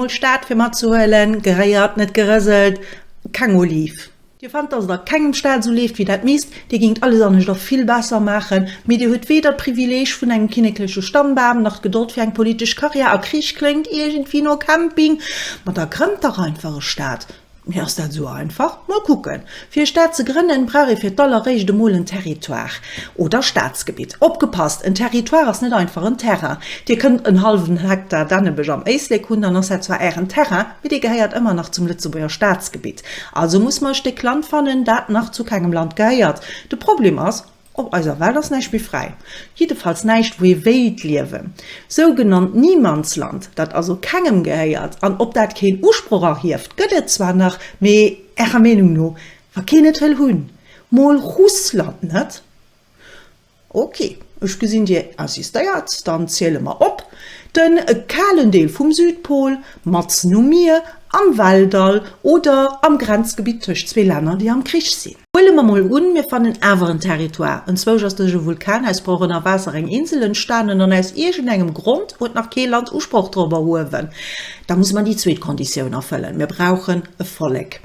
emol Staat fir matzehuelen, geréiert, net gerëselt, keng Oliv. Dir fannt, dass et a kengem Staat esou leeft, wéi dat misst, Dir géingt alles anescht a vill besser maachen, mee Dir hutt weder d'Privileeg vun engem kinnekleche Stammbam, nach d'Gedold fir eng politesch Karriär, a Krich kléngt iergendwéi no Camping. Ma da grënnt dach einfach e Staat. Mee ass dat esou einfach? Mol kucken. Fir e Staat ze grënnen, brauch ee fir d'alleréischt emol en Territoire oder Staatsgebitt. Opgepasst, en Territoire ass net einfach en Terrain. Dir kënnt en hallwen Hektar Dännebësch am Éislek hunn, dann ass dat zwar ären Terrain, mee dee gehéiert ëmmer nach zum Lëtzebuerger Staatsgebitt. Also muss mer e Stéck Land fannen, dat nach zu kengem Land gehéiert. De Problem ass, Op eiser Welt ass näischt méi fräi, jiddefalls näischt wou ee wéilt liewen. Sougenannt Niemandsland, dat also kengem gehéiert an op dat keen Usproch erhieft, gëtt et zwar nach, mee Ärer Meenung no, wa keen et wëll hunn, mol Russland net? Ok, ech gesinn Dir insistéiert, dann ziele mer op, De kalen Deel vum Südpol, matzen um Mier, am Weltall oder am Grenzgebitt tëscht zwee Länner, déi am Krich sinn. Huele mer mol un, mir fannen awer en Territoire. Enzwousch ass duerch e Vulkanausbroch ënner Waasser eng Insel entstanen an aus iergendengem Grond huet nach kee Land Usproch drop erhuewen. Da musse mer déi zweet Konditioun erfëllen, Mir brauchen e Vollek.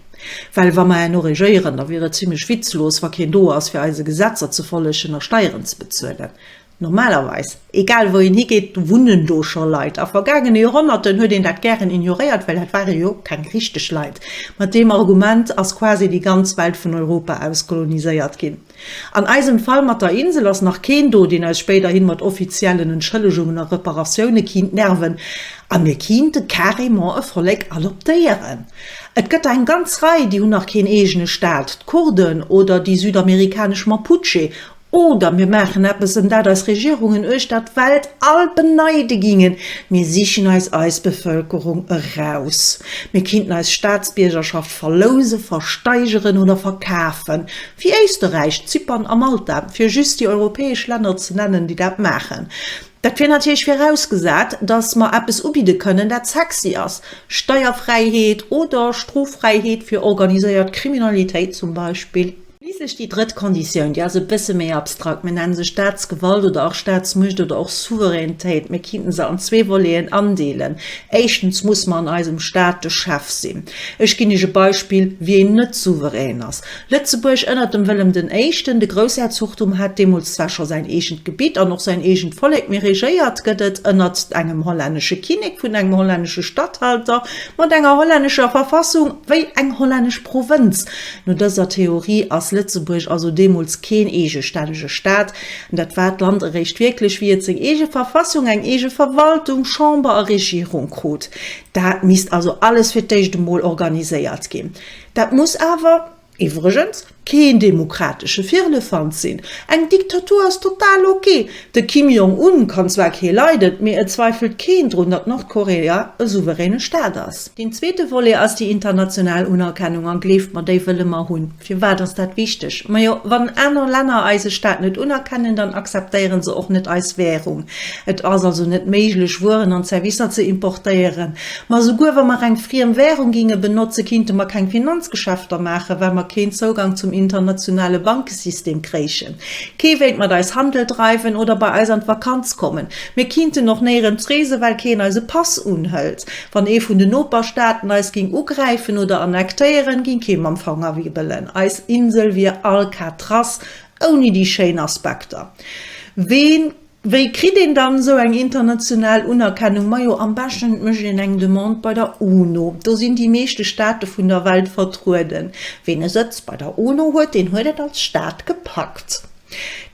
Well wa mer herno regéieren, da wier et zimmlech witzlos, wa keen do ass, fir eise Gesetzer ze follegen a Steieren ze bezuelen. Normalerweis, egal wou een higeet, wunnen do scho Leit. A vergaangene Joerhonnerten huet een dat gären ignoréiert, well dat ware jo keng richteg Leit. Mat deem Argument ass quasi déi ganz Welt vun Europa aus koloniséiert ginn. An eisem Fall mat der Insel ass nach keen do, deen eis spéiderhin mat offiziellen Entschëllegungen a Reparatioune kinnt nerven. A mir kinnte carrément e Vollek adoptéieren. Et gëtt der eng ganz Rei, déi hunn nach keen eegene Staat, d'Kurden oder déi südamerikanesch Mapuche Oder mir maachen eppes, ëm dat eis Regierungen uechter d'Welt all beneide gingen, Mir sichen eis eis Bevölkerung eraus. Mir kinnten eis Staatsbiergerschaft verlouse, versteigeren oder verkafen, wéi Éisterräich, Zypern a Malta, fir just déi europäesch Länner ze nennen, déi dat maachen. Dat wier natierlech virausgesat, datt mer eppes ubidde kënnen, dat sexy ass, Steierfräiheet oder Stroffräiheet fir organiséiert Kriminalitéit zum Beispill. Schliisslech déi drëtt Konditioun, déi ass e bësse méi abstrakt. Mir nenne se Staatsgewalt oder och Staatsmuecht oder och Souveränitéit. Mir kinnten se an zwee Voleten andeelen. Éischtens muss mer an eisem Staat de Chef sinn. Ech ginn Iech e Beispill, wéi een net souverän ass. Lëtzebuerg ënnert dem Wëllem den Éischten, de Groussherzogtum hat deemools zwar scho säin eegent Gebitt an och säin eegent Vollek, mee regéiert gëtt et ënnert engem hollännesche Kinnek vun engem hollännesche Statthalter mat enger hollännescher Verfassung wéi eng hollännesch Provënz. No dëser Theorie ass Lëtzebuerg also deemools keen eegestännege Staat. Dat war d'Land eréischt wierklech, wéi et seng eege Verfassung, eng eege Verwaltung, Chamber a Regierung krut. Dat misst also alles fir d'éischt emol organiséiert ginn. Dat muss awer, iwwregens, keen demokratesche Firlefanz sinn. Eng Diktatur ass total ok. De Kim Jong Un kann zwar kee leiden, mee et zweifelt keen drun, datt Nordkorea e souveräne Staat ass. Deen zweete Volet ass déi international Unerkennung, a gleeft mer, déi wëlle mer hunn. Firwat ass dat wichteg? Majo, wann aner Länner eise Staat net unerkennen, dann akzeptéiere se och net eis Währung. Et ass also net méiglech, Wueren an Servicer ze importéieren. Ma souguer wa mer eng friem Währung ginge benotze, kinnte mer keng Finanzgeschäfter maachen, well mer keen Zougang zum internationale Bankesystem kréichen. Kee wéilt mat eis Handel dreiwen oder bei eis an d'Vakanz kommen. Mir kinnten och néierens reesen, well keen eise Pass unhëlt. Wann ee vun den Noperstaaten eis ging ugräifen oder annektéieren, ging kee mam Fanger wibbelen. Eis Insel wier Alcatraz ouni déi schéin Aspekter. Ween, wéi kritt een dann esou eng international Unerkennung? Majo, am beschten et mécht een eng Demande bei der UNO. Do sinn déi meeschte Staate vun der Welt vertrueden. Ween e Sëtz bei der UNO huet, deen huet et als Staat gepackt.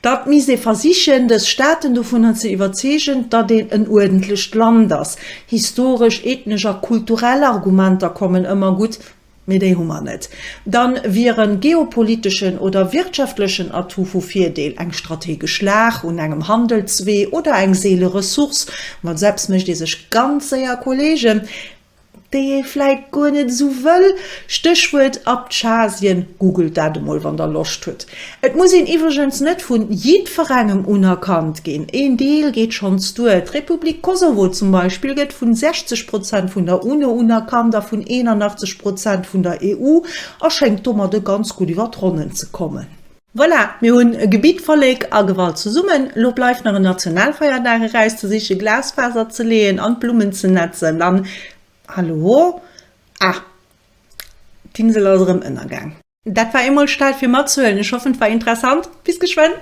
Datt misst ee versichen, dës Staaten dovunner ze iwwerzeegen, datt een en uerdentlecht Land ass. Historesch, ethnesch a kulturell Argumenter kommen ëmmer gutt, mee déi hu mer net. Dann wier en geopoliteschen oder wirtschaftlechen Atout vu Virdeel, eng strategesch Lag un engem Handelswee oder eng seele Ressource. Mat esou eppes mécht ee sech ganz séier Kollegen. Déi ee vläit guer net esou wëll. Stéchwuert Abchasien, googelt dat emol wann der Loscht hutt. Et muss een iwwregens net vun jiddwerengem unerkannt ginn, een Deel geet schonns duer. D'Republik Kosovo zum Beispill gëtt vun 60 Prozent vun der UNO unerkannt a vun 81 Prozent vun der EU a schéngt domadde ganz gutt iwwer d'Ronnen ze kommen. Voilà, mir hunn Gebitt, Vollek a Gewalt zesummen. Lo bleift nach en Nationalfeierdag erauszesichen, Glasfaser ze leeën an d'Blummen ze netzen. Dann. Hallo? Ah, d'Insel ass erëm ënnergaang. Dat war eemol Stad fir matzehuelen. Ech hoffen et war interessant. Bis geschwënn!